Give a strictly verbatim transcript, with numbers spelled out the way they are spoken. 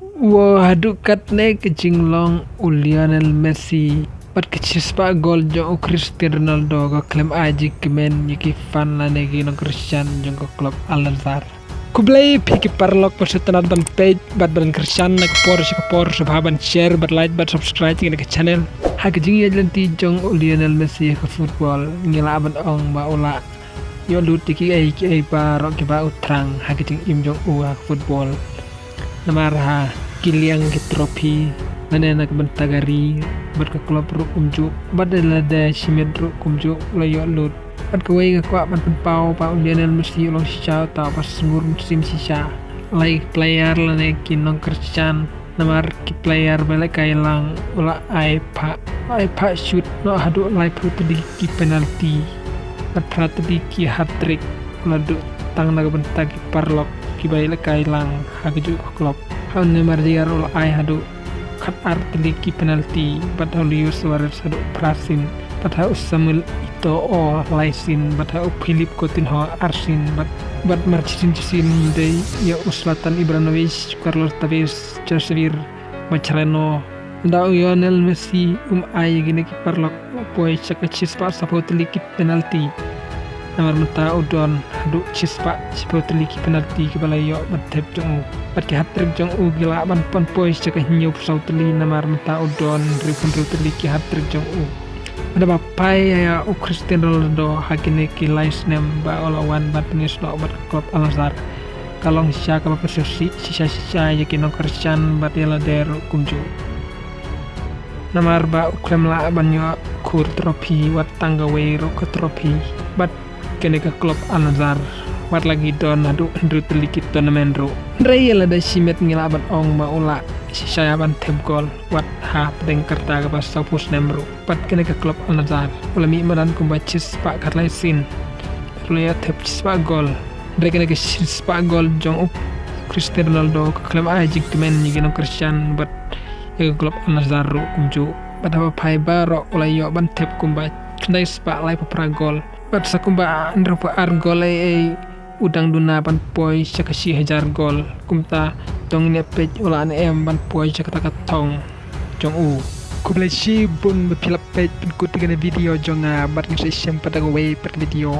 Wow, haduh katne ka jinglong u Lionel Messi bad ka shispah gol jong u Cristiano Ronaldo ka khlem ai jingkmen ïa ki fan lane ki nongkyrshan jong ka club Al Nassr. Khublei phi ki paralok ba shu tynnad ban peit bad ban kyrshan na ka por sha ka por, sngewbha ban share bad like bad subscribe ïa ka channel. Ha ka jingïaid lynti jong u Lionel Messi ha ka football, ngi lah ban ong ba u la ïoh lut ïa kiei kiei baroh kiba u thrang ha ka jingim jong u ha ka football. Namar ha ki liang ki trophy lane na ka bynta ka ri bad ka club ruh kumjuh bad lada shimet ruh kumjuh u la ïoh lut. Bad kawei nga kwah ban pynpaw ba u Lionel Messi u long shisha uta uba sngur mynsiem shisha. Lai player lane ki nongkyrshan, namar ki player ba lehkai lang u la ai phah, u la ai phah shoot noh haduh laiphew tylli ki penalty bad phra tylli ki hat-trick. U la duh tang na ka bynta ki paralok kiba ïalehkai lang ha kajuh ka club. Ha u Nemanja Matic u la ai haduh khatar tylli ki penalty, bad ha u Luis Suarez haduh phra sien, bad ha u Samuel Eto'o lai sien, bad ha u Philippe Coutinho ar sien, bad, bad mar shisien shisien dei ïa u Zlatan Ibrahimovic, Carlos Tevez, Javier Mascherano. Ynda u Lionel Messi um ai ïa kine ki paralok u poi sha ka shispah saphew tylli ki penalty. Namar mynta u don haduh shispah shiphew tylli ki penalty kiba la ïoh ban thep jong u. Bad ki hat-trick jong u ki lah ban poi sha ka hynñiewphew saw tylli, namar mynta u don hynriewphew hynriew tylli ki hat-trick jong u. Bad haba phai ïa u Cristiano Ronaldo ha kine ki lai snem ba u la wan ban pynïasnoh bad ka club Al Nassr, ka long shisha kaba pynsngewsih shisha shisha ïa ki nongkyrshan bad ïa lade ruh kumjuh. Namar ba u khlem lah ban ïoh khur trophy, wat tang kawei ruh ka trophy bad kane ka club Al Nassr, wat la ki don haduh hynriew tylli ki tournament ruh. Hynrei ïa lada shimet ngi lah ban ong ba u lah shisha ïa ban thep gol wat hapdeng ka rta kaba saphew snem ruh. Bad kane ka club Al Nassr u la mih madan kumba shispah khatlai sien, u la ïoh thep shispah gol. Hynrei kane ka shispah gol jong u Cristiano Ronaldo ka khlem ai jingkmen ïa ki nongkyrshan bad ïa ka club Al Nassr ruh kumjuh. Bad haba phai baroh u la ïoh ban thep kumba khyndai spah laiphew phra gol. Bad sa kumba hynriewphew ar gol ei ei u dang duna ban poi sha ka shi hajar gol. Kumta to ngin ïa peit u lah ne em ban poi sha kata ka thong jong u. Khublei shibun ba phi la peit pynkut ïa kane ka video jong nga, bad ngin sa ïashem pat ha kawei pat ka video.